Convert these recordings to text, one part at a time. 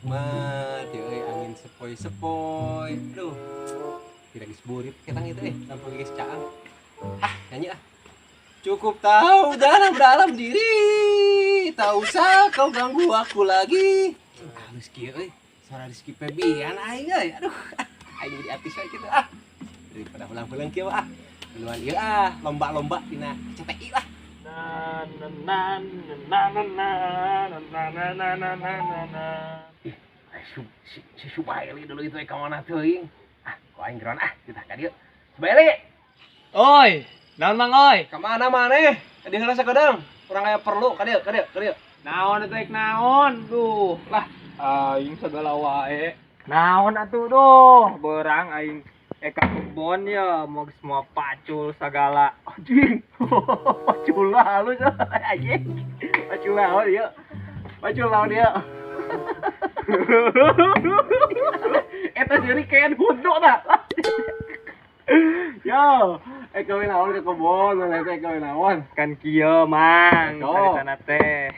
Nikmat ya euy, angin sepoi-sepoi. Aduh. Tidak geus burit ketang itu sampai geus caang. Ah, nyanyi ah. Cukup tahu dalam dalam diri, tak usah kau ganggu aku lagi. Halus kieu euy, suara Rizky Febian aing euy. Aduh, ah, aing jadi artis we kitu ah. Daripada ulang-ulang kieu ah. Duluan ieu ah, lomba-lomba dina CTI lah. Na na na na na na na na na na na na na. Si Subaili dulu itu ka mana teuing. Ah, ku aing geroan ah, kita ka dieu. Subaili, Oi, naon Mang oi? ka mana maneh? Ka dieu heula sakedeung. Urang aya perlu ka dieu, ka dieu, ka dieu. Naon atuh ek naon? Duh, lah aing segala wae. Naon atuh duh, berang aing ek ka kebon ya, mau semua pacul segala. Anjing. Pacul halus anjing. Pacul naon ieu? Pacul naon ieu? Eta seuri kayak huntu tah. Yo, kawin naon ke kebon, maneh teh kawin naon? Kan kieu Mang, Sok. caritana teh.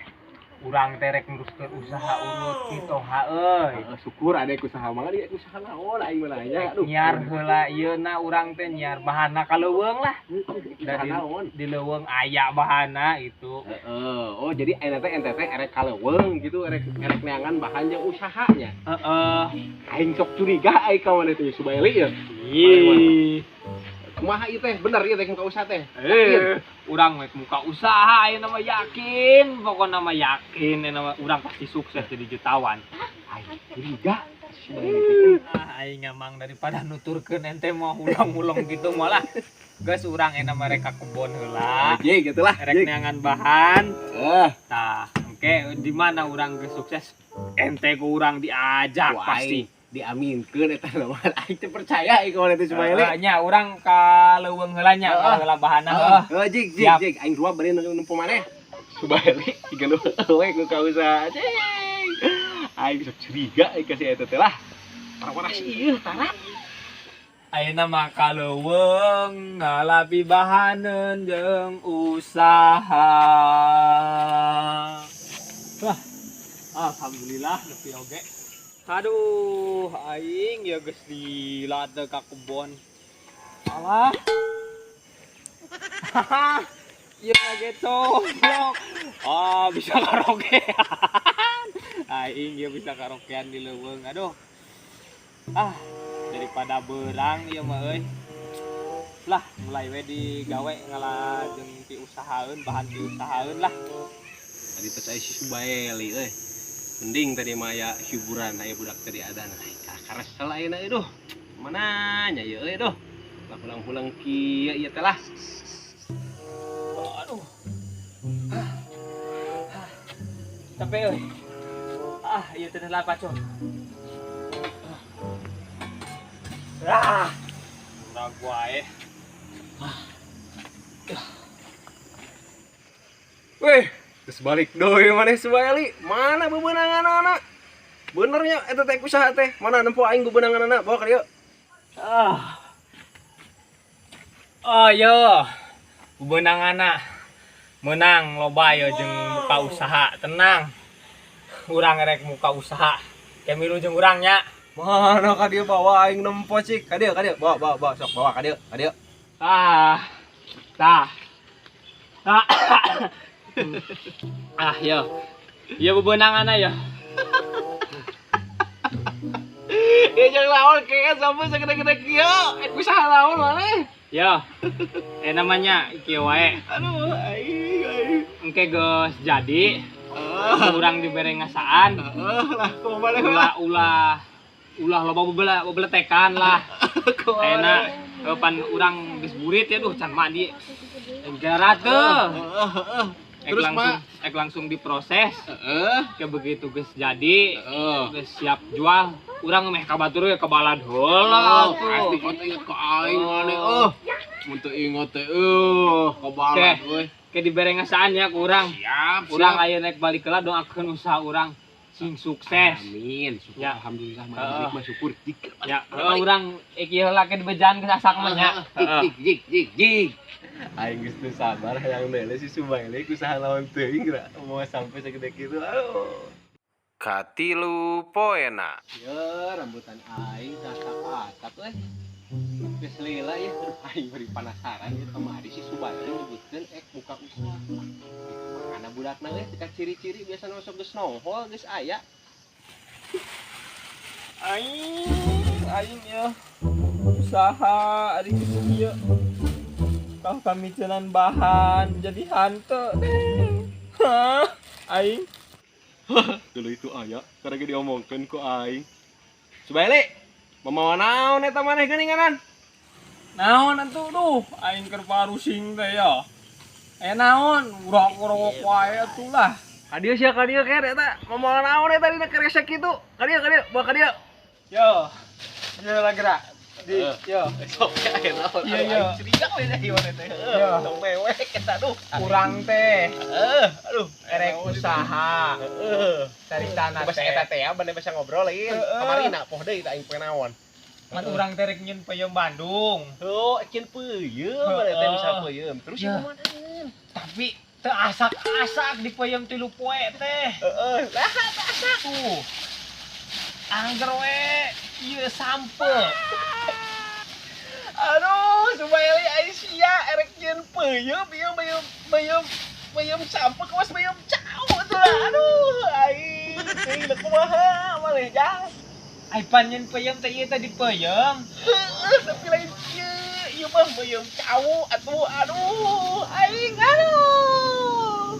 Urang teh rek neruskeun usaha urut kitu ha euy. Heeh, syukur ada usaha mah dia usaha naon aing mah nanya. Aduh. Nyiar heula ieu na urang teh nyiar bahana ka leuweung lah. Usaha Dari naon? di leuweung aya bahana itu. Heeh. Oh, jadi ayeuna teh ente teh erek ka leuweung gitu, erek erek neangan bahan jeung usahanya. Heeh. Aing sok curiga aing ka maneh teh Subaili ya. Ih. Kumaha ieu teh? Bener ieu teh muka usaha teh. Urang we muka usaha ayeuna mah yakin, pokona mah yakin ayeuna mah urang pasti sukses jadi jutawan. Aing curiga Subaili teh. Ah, aing ngamang daripada nuturkeun ente mau ulang-ulang gitu malah. Geus urang ayeuna mah rek ka kebon heula. Oke, gitu lah. Rek neangan bahan. Eh, Tah, engke di mana urang geus sukses ente ku urang diajak ku pasti. aing diaminkeun eta mah aing teh percaya aing ka maneh teh Subaili. Heeh, nya urang ka leuweung heula nya, Heeh. ka heula bahanna heuh. Heeh, jig jig Siap. jig aing dua bari nempo maneh. Subaili jiga nu we ku ka usaha. Cing. Aing sok curiga aing ka si eta teh lah. Tara-tara si ieu tara. Ayeuna mah ka leuweung ngalapi bahaneun jeung usaha. Wah, alhamdulillah nepi oge. Aduh, aing ya geus lila teu ka kebon. Alah. Ieu mah ge coblok. Ah, bisa karaokean. Aing ieu bisa karaokean di leuweung. Aduh. Ah, daripada berang ieu mah euy. Lah, mulai we digawe ngala jeung diusahaeun, bahan diusahaeun lah. Tadi teh saya si Subaeli euy. Mending tadi mah aya hiburan aya budak tadi ada nah karesel ayeuna euy duh. Mana nya ieu euy duh. Lah pulang-pulang kieu ieu teh lah. Aduh. Capek euy. Ah, ieu teh lah pacul. Ah. Murah wae. Weh, terus balik deui maneh Subaeli. Mana bebenanganana? Bener nya eta teh usaha teh. Mana nempo aing bebenanganana? Bawa ka dieu. Ah. Oh yo. Bebenanganna menang loba yo jeung muka usaha, tenang. Urang rek muka usaha. Ke milu jeung urang nya. Mana ka dieu bawa aing nempo cik. Ka dieu, ka dieu. Bawa, bawa, bawa sok bawa ka dieu, ka dieu. Ah. Tah. Tah. Ah yo. Ieu bebenanganna yo. Ya jangan lawan kayak sampai segede-gede kieu. Usaha lawan maneh. Yo. Namanya kieu wae. Aduh, aing aing. Engke geus jadi, Ah, urang dibere ngasaan. lah kumaha maneh lah. Ulah ulah ulah loba bebeletekan lah. Kumaha Ayeuna pan urang geus burit ya duh can mandi. Gara teu. Ek Terus, langsung Mak? ek langsung diproses. Heeh. Ke begitu geus jadi, Heeh. geus siap jual, urang meh ka batur we ka balad heula Oh, pasti tuh. kau inget ke aing maneh euh. Mun teu inget teh euh, ka balad euy. Ke dibere ngasaan ya ku urang. Siap, Urang siap. aya naik balik heula doakeun usaha urang sing sukses. Amin. Syukur Ya. alhamdulillah mah Heeh. balik mah syukur. Jik. Ya, heeh, urang iki heula ke dibejaan geus asak mah nya. Jik jik jik jik jik. Aing geus teu sabar hayang deuleu si Subaili usaha lawan teuing geura mau sampai segede kitu. Aduh. Katilu poena. Ya, rambutan aing kasak-asak euy. Geus lila ya, aing bari penasaran ya kamari si Subairi nyebutkeun ek buka usaha. Mana budakna euy teu ciri-ciri biasana masuk geus nongol geus aya. Aing, aing ya usaha ari kitu ieu. Kau kami cenan bahan jadi hantu deh. Hah? Aing. Dulu itu aya, karena diomongkeun ku aing. Subaili, mamawa naon eta maneh geuninganan? Naon atuh duh, aing keur parusing teh ya. Eh naon, urang-urang wae atuh lah. Kadieu sia kadieu ker eta, mamawa naon eta dina keresek kitu? Kadieu kadieu, bawa kadieu. Yo. Yo lah gerak. Di, yo. Sok aya naon? Iya, iya. Aing curiga we dah ieu teh. Iya. Tong mewek eta aduh. Urang teh Heeh, aduh, erek usaha Heeh. cari tanah Bahasa teh. eta teh ya, bade bisa ngobrol lain. Heeh. Kamarina poh deui tah aing poe naon. Man urang teh rek nyieun peuyeum Bandung. Oh, cin peuyeum bade teh bisa peuyeum. Terus Ya. ieu kumaha? Tapi teu asak-asak di peuyeum 3 poe teh. Heeh, lah Tuh. Angger we ieu sampe. Aduh, Subaeli aing sia erek nyieun peuyeum ieu peuyeum peuyeum peuyeum sampe kawas peuyeum cau atuh lah. Aduh, aing teuing da kumaha maneh jang. Ai pan nyieun peuyeum teh ieu teh di peuyeum. Heeh, tapi lain kieu. Ieu mah peuyeum cau atuh. Aduh, aing aduh.